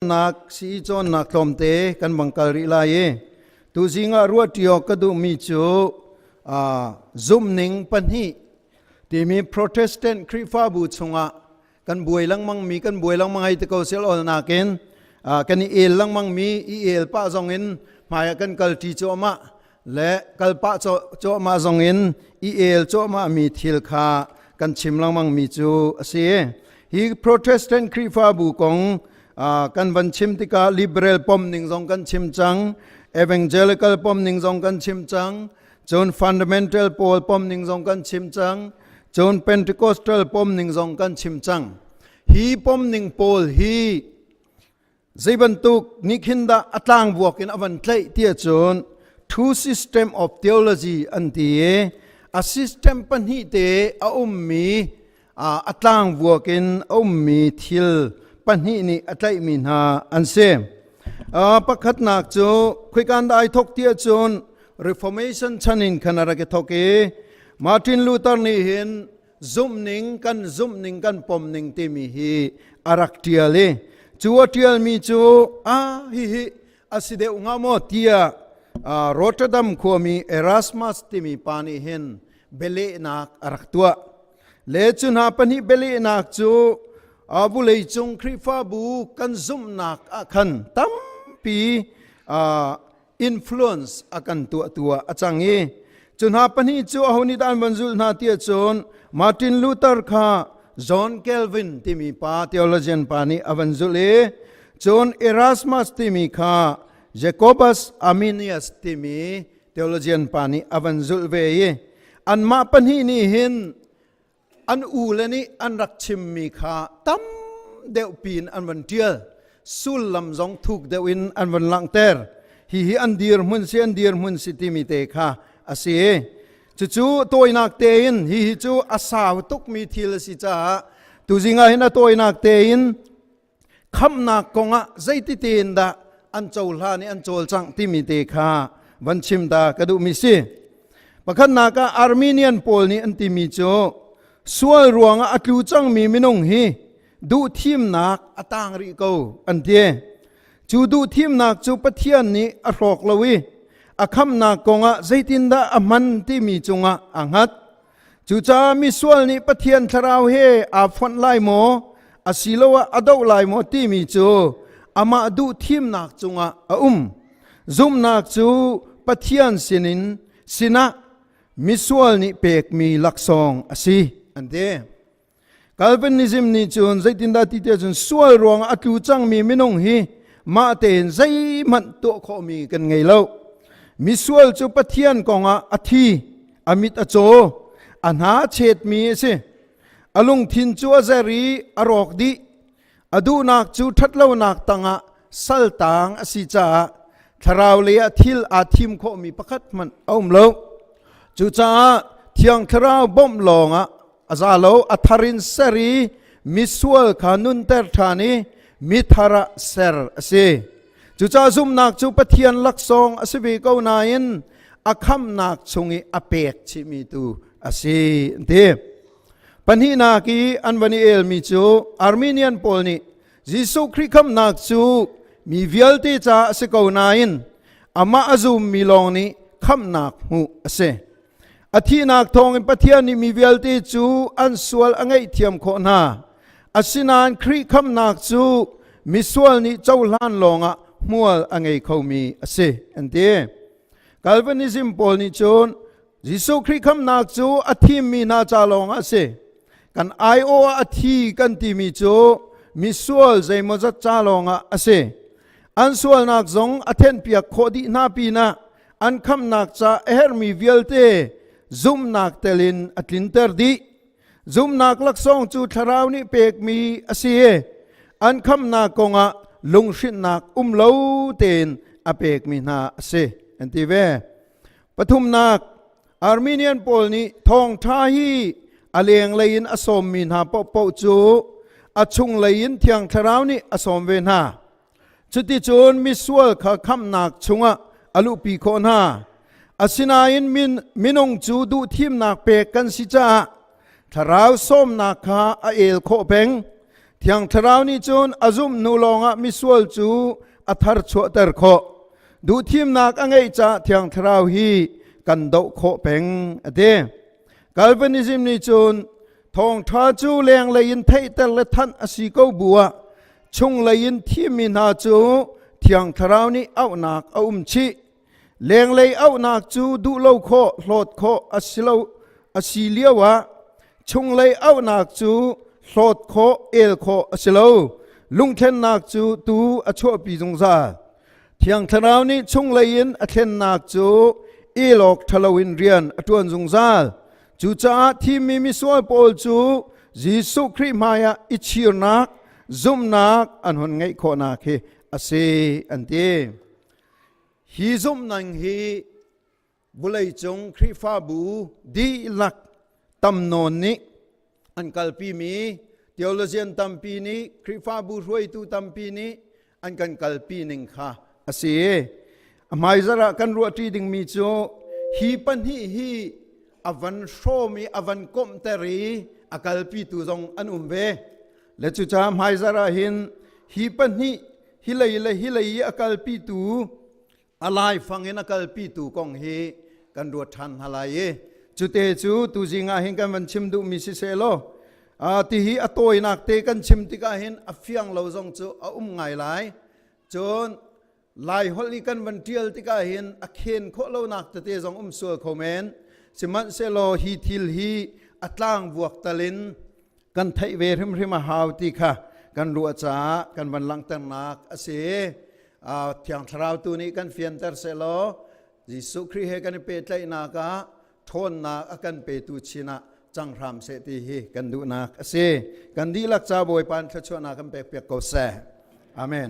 Nak sii cawnnak tlawmte kan bang kal rih lai i tuzing ah ruahṭi awk ka duhmi cu zumhning pahnih timi Protestant Khrihfabu chungah kan buai lengmangmi kan buai lengmang hei ti ko sel ol nakin kan i el lengmangmi i el pah zong in hmai ah kan kalṭi cuahmah le kal pah cuahmah zong in i el cuahmah mi thil kha kan chim lengmang mi cu a si. Hi Protestant Khrihfabu kong kan van chim tikah liberal pom ning zong kan chim cang, evangelical pom ning zong kan chim cang, cun fundamental pawl pom ning zong kan chim cang, cun Pentecostal pom ning zong kan chim cang. Hi pom ning pawl hi Zei bantuk nih khin dah a tlangvuak in a van tlaih ti ahcun two system of theology an ti i a system pahnih te a ummi a tlangvuak in a ummi thil pahnih nih a tlaihmi hna an si. Pakhatnak cu khoikan dah ai thok ti ahcun Reformation chan in khan a rak i thok i Martin Luther nih hin zumhning kan zumhning kan pomning timi hi a rak ṭial i cu a ṭialmi cu a hihi a si deuh hnga maw tiah Rotterdam khuami Erasmus timi pa nih hin bialehnak a rak tuah. Le cu hna pahnih bialehnak cu vuleicung Khrihfabu kan zumhnak ah khan tampi influence a kan tuahtu ah a cang i cu hna pahnih cu aho nih dah an van zulh hna ti ahcun Martin Luther kha John Calvin timi pa theologian pa nih a van zulh i cun Erasmus timi kha Jacobus Arminius timi theologian pa nih a van zulh ve i anmah pahnih nih hin an ule nih an rak chimmi kha tam deuh piin an van ṭial sullam zong thuk deuh in an van langhter hihi an dirhmun si an dirhmun si timi te kha a si cucu tawinak tein hihi cu a sau tukmi thil a si caah tuzing ah hin a tawinak tein khamnak kongah zeiti tein dah an cohlan i an cawlcangh timi te kha van chim ta ka duhmi si. Pakhatnak ah Armenian pawl nih an timi cu sual ruangah a tlu cangmi minung hi duhthimnak a tang rih ko an ti. Cu duhthimnak cu Pathian nih a hrawk lo i a khamnak kongah zeitindah a hman timi cungah a hngat. Cucaah misual nih Pathian thlarau he aa fonh lai maw asiloah a doh lai maw timi cu amah duh thimnak cungah a um. Zumhnak cu Pathian sinin sinah misual nih pekmi laksawng a si an ti. Calvinism nih cun zeitindah ti tiah cun sual ruangah a tlu cangmi minung hi mah tein zeihmanh tuah khawhmi kan ngei lo. Misual cu Pathian kongah a thi, a mit a caw, a hna chetmi a si. A lungthin cu a zer i a rawk dih. A duhnak cu ṭhatlonak tangah saltang a si caah thlarau lei ah thil aa thim khawhmi pakhat hmanh a um lo. Cucaah Thiang Thlarau bawmh lawngah a za lo, a thar in ser i misual kha nunter ṭhan i mithar ah ser a si. Cucaah zumhnak cu Pathian laksawng a si ve ko nain a khamhnak chung i a pek chihmi tu a si an ti. Pahnihnak i an van i elmi cu Armenian pawl nih Jesuh Khrih khamhnak cu mi vialte caah a si ko nain amah a zummi lawng nih khamhnak hmuh a si. A thihnak thawngin Pathian nih mi vialte cu an sual a ngaihthiam khawh hna. Asinain Khrih khamhnak cu misual nih cohlan lawngah hmual a ngei khomi a si an ti. Calvinism pawl nih cun Jesuh Khrih khamhnak cu a thimmi hna ca lawngah a si. Kan aiawh ah a thi kan timi cu misual zeimawzat ca lawngah a si. An sualnak zong a thenhpiak khawh dih hna pinah an khamhnak ca a herhmi vialte zumhnak telin a tlinter dih. Zumhnak laksawng cu thlarau nih pekmi a si i an khamhnak kongah lunghrinhnak um lo tein a pekmi hna a si an ti ve. Pathumnak, Armenian pawl nih thawngṭha hi a lenglei in a sawmmi hna paohpaoh cu a chunglei in Thiang Thlarau nih a sawm ve hna. Cuticun misual kha khamhnak chungah a luhpi khawh hna. Asinain minung cu duhthimnak pek kan si caah thlarau sawmnak kha a el khawh peng. Thiang Thlarau nih cun a zumh hnu lawngah misual cu a thar chuahter khawh. Duhthimnak a ngeih caah Thiang Thlarau hi kan doh khawh peng a ti. Calvinism nih cun thawngṭha cu lenglei in theihter le thanh a si ko bu ah chunglei in thimmi hna cu Thiang Thlarau nih auhnak a um chih. Lenglei auhnak cu duh lo khawh, hlawt khawh a si lo a si lio ah chunglei auhnak cu hlawt khawh, el khawh a si lo. Lungthlennak cu tu a chuahpi zungzal. Thiang Thlarau nih chunglei in a thlennak cu el awk ṭhalo in rian a ṭuan zungzal. Cucaah thimmi misual pawl cu Jesuh Khrih hmaiah i chirnak, zumhnak an hun ngeih khawhnak hi a si an ti. Hi zumhnak hi vawleicung Khrihfabu dihlak tam nawn nih an kalpimi theologian tampi nih Khrihfabu hruaitu tampi nih an kan kalpi ning kha a si. A hmaizarh ah kan ruahṭi dingmi cu hi pahnih hi a van hrawm i a van komhter i a kalpitu zong an um ve. Le cucaah hmaizarh ah hin hi pahnih hi lei le hi lei i a kalpitu a laifang in a kalpitu kong hi kan ruat ṭhan hna lai i cute cu tuzing ah hin kan van chim duhmi siseh law ti hi a tawinak te kan chim tikah hin a fiang lo zong cu a um ngai lai. Cun lai holh i kan van ṭial tikah hin a khen khawh lonak tete zong um sual kho men. Sihmanhsehlaw hi thil hi a tlang vuak tal in kan theih ve hrimhrim a hau ti kha kan ruah caah kan van langhternak a si. Thiang Thlarau tu nih kan fianter sehlaw Jesuh Khrih he kan i pehtlaihnak ah ṭhawnnak a kan petu chin ah cang hram seh ti hi kan duhnak a si. Kan dihlak ca Bawipa in thluachuahnak kan pek piak ko seh. Amen.